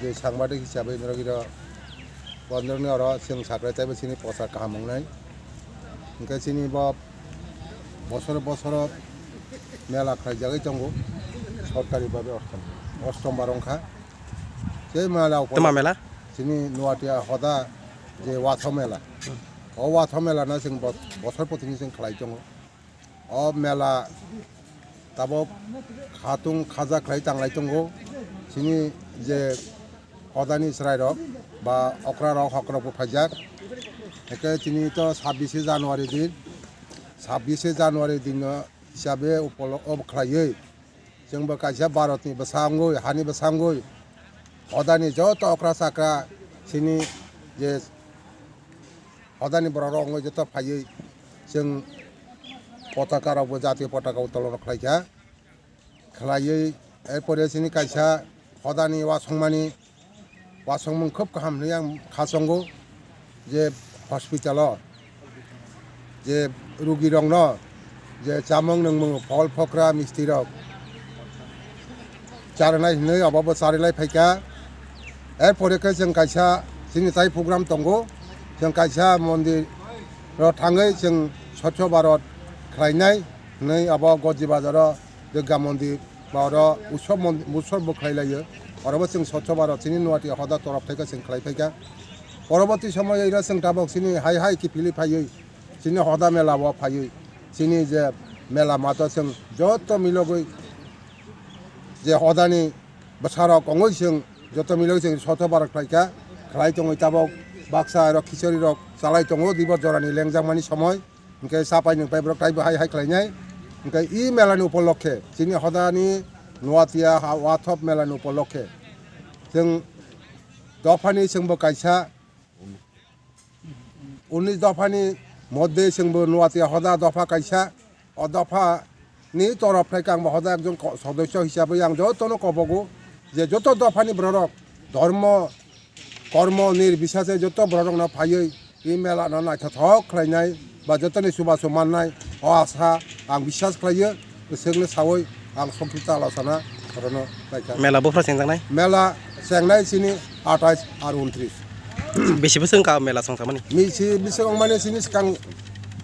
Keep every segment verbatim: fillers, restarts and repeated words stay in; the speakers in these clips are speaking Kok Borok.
Je sangbadik hisabe norok iro bondorni oro chwng sakrai taibo chini posa kaham wngnai. Hwnkhe chini bo bosoro bosoro mela khlaijagwi tongo, sorkari babe ostom, ostom bar wngkha. Tei mela Tma mela? Chini Nuatia hoda je watho mela. O watho mela no chwng bo-, bosor potini chwng khlai tongo. O mela tabok khatung khaja khlai tanglai tongo. Chini je hodani chwrairok ba okrarok hokrokbo phaijak. Hwnkhe chini to sabbish January din, sabbish January din no hisabe upolo-, o khlaiwi chwngbo kaisa Bharatni bwsa wngwi, hani bwsa wngwi hodani joto okra chakra chini je hodani borok rok wngwi joto phaiwi chwng potaka rokbo jatiyo potaka uttolan khlaikha. Khlaiwi erpore chini kaisa hodani uasongmani uasongmung khub kaham hinwi ang kha chongo je hospital o je rugi rokno je chamung nwngmung phol phokra misti rok charwnai hinwi obo bo charilai phaikha. Erpore khe chwng kaisa chini tai program tongo, chwng kaisa mondir o thangwi chwng Swachh Bharat khlainai hinwi abo Goji Bazar o Durga Mondir ba oro utsob mon-, utsob bo khlai laio. Oro bo chwng Swachh Bharat chini Nuatia hoda torop thaikhe chwng khlai phaikha. Poroborti somoyo iro chwng tabok chini hai hai kiphilwi phaiwi chini hoda mela o phaiwi chini je mela mato chwng joto milogwi je hodani bwsarok ongwi chwng joto milogwi chwng Swachh Bharat khlaikha, khlai tongwi tabok baksa oro khichari rok chalai tongo dibor jorani lengjakmani somoi. Hwnkhe chapai nwng pai borok taibo hai hai khlainai. Hwnkhe i mela ni upolokhe, chini hodani Nuatia ha-, Wathop mela ni upolokhe chwng dophani chwngbo kaisa, unis dophani moddhe chwngbo Nuatia hoda dopha kaisa, o dopha ni torof thai khe ang bo hoda ekjon ko-, sodosyo hisabe ang jotono kobogo je joto dophani bororok dhormo kormo nirbisase joto bororokno phaiwi i mela no naithothok khlainai ba jotoni chubachu mannai o asa ang biswas khlaio. Bwswkno sawi ang songkirta alosana orono naikha. Mela buphra chengjaknai? Mela chengnai chini atais ar untris. Bisi bwswk wngkha mela songsamani? Misi bisi wngmani chini swkang,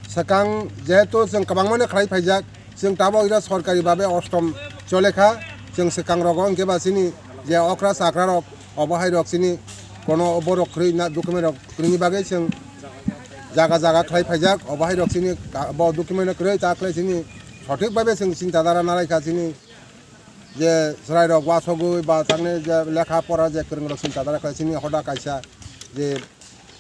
swkang jehetu chwng kwbangmano khlai phaijak, chwng tabok ira sorkari babe ostom cholekha, chwng swkang rogo hwnkhe ba chini je okra chakra rok obo hai rok chini kono borok kwrwi na document rok kwrwini bagwi chwng jaga jaga khlai phaijak, obo hai rok chini ka-, bo document kwrwi ta khlai chini sothik babe chwng chinta dara nalaikha chini je chwrai rok wasogwi ba thangni je lekha pora je kwrwng rok chinta dara khlai chini hoda kaisa je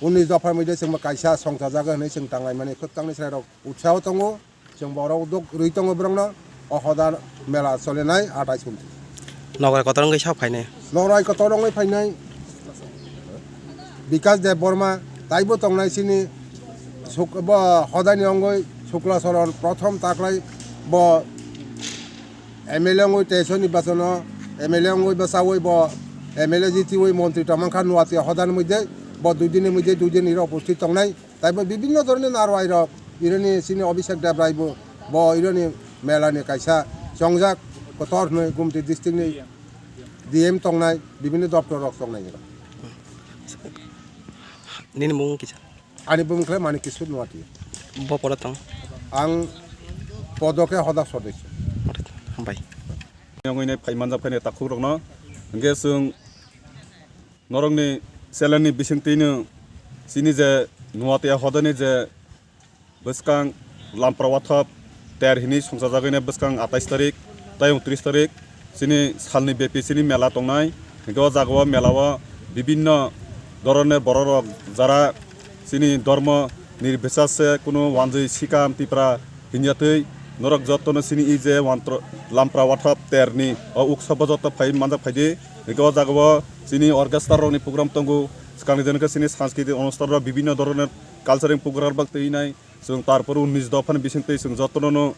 unis dopha mide chwngbo kaisa songchajak hinwi chwng tanglaimani kwbangni chwrai rok utsaho tongo. Chwng borok dok rwi tongo borokno, o hoda mela solenai atais untris. Nograi kotor wngwi sa phainai? Nograi kotor wngwi phainai Bikas Debbarma, taibo tongnai chini suk-, bo hodani wngwi Sukla Soron prothom taklai bo M L A wngwi teisho nirbachono M L A wngwi bwchaui bo M L A jitiui montri tongmankha Nuatia hodani moddhe, bo dui dini moddhe dui din iro uposthit tongnai. Taibo bibinno dhoroner narwai rok, ironi chini Abhishek Debrai bo, bo ironi mela ni kaisa chongjak kotor hwnwi Gumti district ni D M tongnai, bibinno doptor rok tongnai iro. Nini mung kisa? Ani bumung khlai Manik Kishore Nuatia. Bo podo tong? Ang podo khe hoda sodosyo. Hambai. Wngwi nai phai manjak phainai takhuk rokno. Hwnkhe chwng norokni channel ni bisingtwino chini je Nuatia hodani je bwskang Lampra Wathap ter hini songchajagwi nai bwskang atais tarik tei untris tarik chini salni bepi chini mela tongnai. Hwnkhe o jagao melao bibinno dhoroner bororok jara chini dhormo nirbisase kunu wanjwi sikam Tipra hinya twi norok jottono chini i je wantro-, Lampra Wathap terni o uksobo jotto phai manjak phaidi. Hwnkhe o jagao chini orchestra rokni program tongo, swkangni jeno khe chini sanskriti onusthan rok bibinno dhoroner culturing program rok twi nai. Chwng tarpor unnish dophani bisingtwi chwng jottono no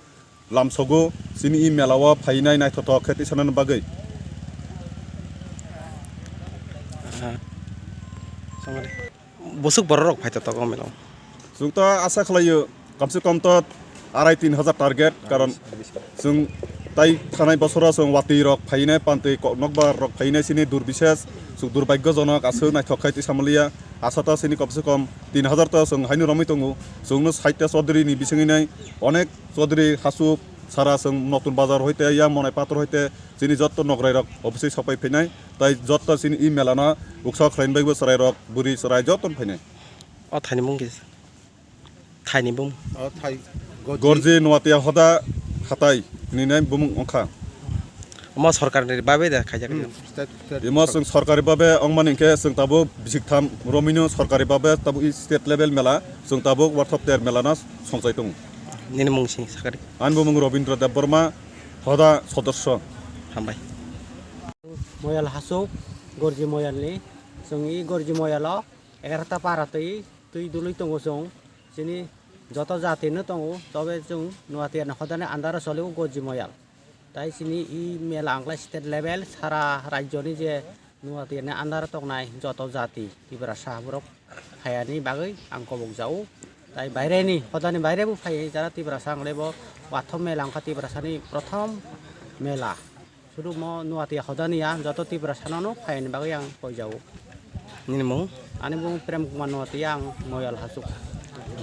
lamsogo chini i melao phainai naithothok khe tisanani bagwi. Aha. Songmani. Bwswk bororok phai tongthok o melao? Chwng to asa khlaio, kamse kom to arai tin hajar target, karon chwng Tai thanai bosoro chwng watwi rok phainai, pantwi kok nokbar rok phainai, chini durbises, chwng durbagyojonok, aswk naithok khai twi samaliya. Asa ta chini kom se kom tin hazar ta chwng haino romwi tongo. Chwngno sait ta Chaudhary ni bisingwi nai onek Chaudhary hachuk sara chwng Notun Bazar hoite ya Monai Pator hoite chini jotto nograi rok obviously sopai phainai. Tai jotto chini i mela no uksa khlaini bagwi chwrai rok, bwrwi chwrai jotto phainai. O thaini mung kisa. Thaini bung. O thai goji. Gorji Nuatia Hoda Hatai hinwi bumung wngkha. Omo sorkarni babe da khaijak. Hmm, state, state. Imo chwng sorkari babe wngmani hinkhe chwng tabuk bisik tham romino sorkari babe tabuk i state level mela chwng tabuk warthop ter mela na songchai tongo. Nini mung sing sakari. Ani bumung Robindra Debbarma, Hoda sodosyo. Hambai. Moyal hasuk, Gorji Moyalni. Chwng i Gorji Moyalo egarota para twi, twi dului tongo chwng. Chini joto jati no tongo, tobe chwng Nuatia ni hodani andaro solio Gorji Moyal. Tai chini i mela wngkha state level, sara rajyoni je Nuatia ni andaro tongnai joto jati Tiprasa borok phayani bagwi ang kobok jao. Tai baireni, hodani baire bo phai jara Tiprasa wngkha bo watho mela wngkha Tiprasani prothom mela. Sudu mo Nuatia hodani ya joto Tiprasano no phayani bagwi ang koi jao. Nini mung? Ani mung Prem Kumar Nuatia, ang Moyal Hasuk.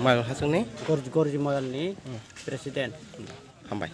Moyal Hasukni? Gorj-, Gorji Moyalni Hmm. President. Hambai.